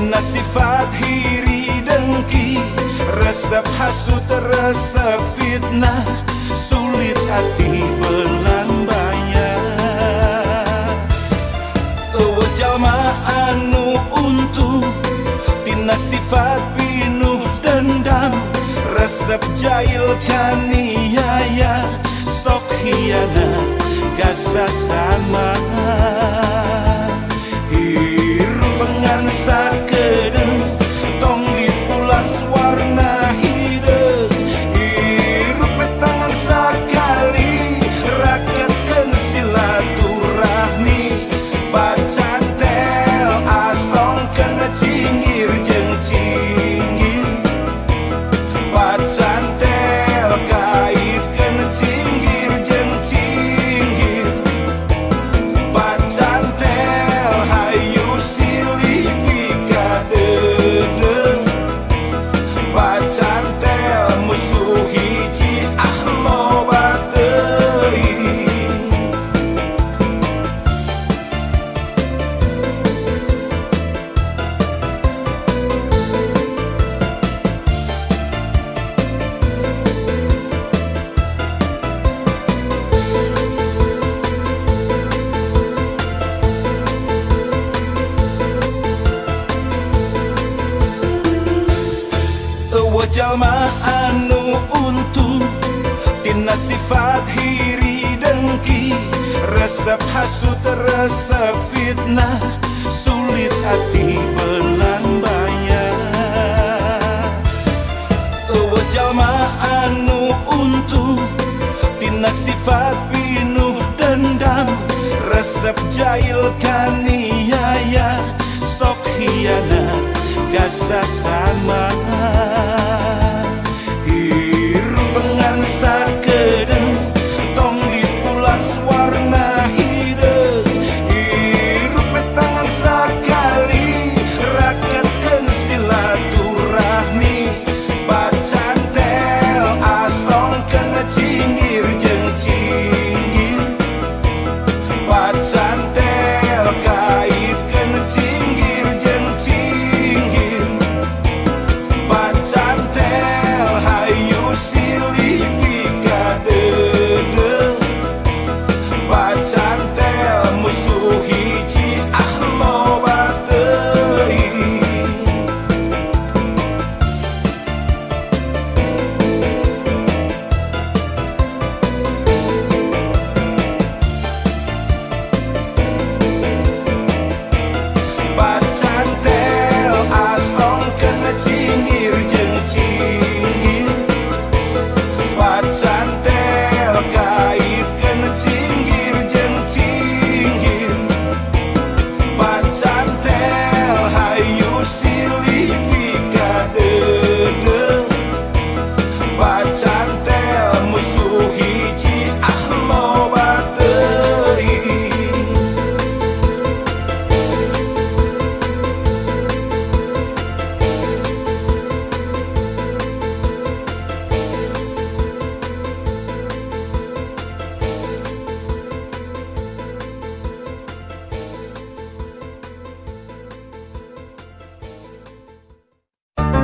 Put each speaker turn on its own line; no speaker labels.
Tina sifat hiri dengki, resep hasut resep fitnah, sulit hati belambaya. Eueuh jalma anu untung tina sifat pinuh dendam, resep jail kaniaya, sok hianat ka sasama. Hirup ngan sakedeung tong dipulas warna hideung, hirup tangan sakali raketkeun silaturahmi, pacantel asongkeun cinggir jeung cinggir, pacantel kaitkeun cinggir jeung cinggir, pacantel hayu silih pikadeudeuh, pacantel musuh hiji ah loba teuing. Eueuh jalma anu untung tina sifat hiri dengki, resep hasut resep fitnah, sulit hati belambaya. Eueuh jalma anu untung tina sifat pinuh dendam, resep jail kaniaya, sok hianat ka sasama.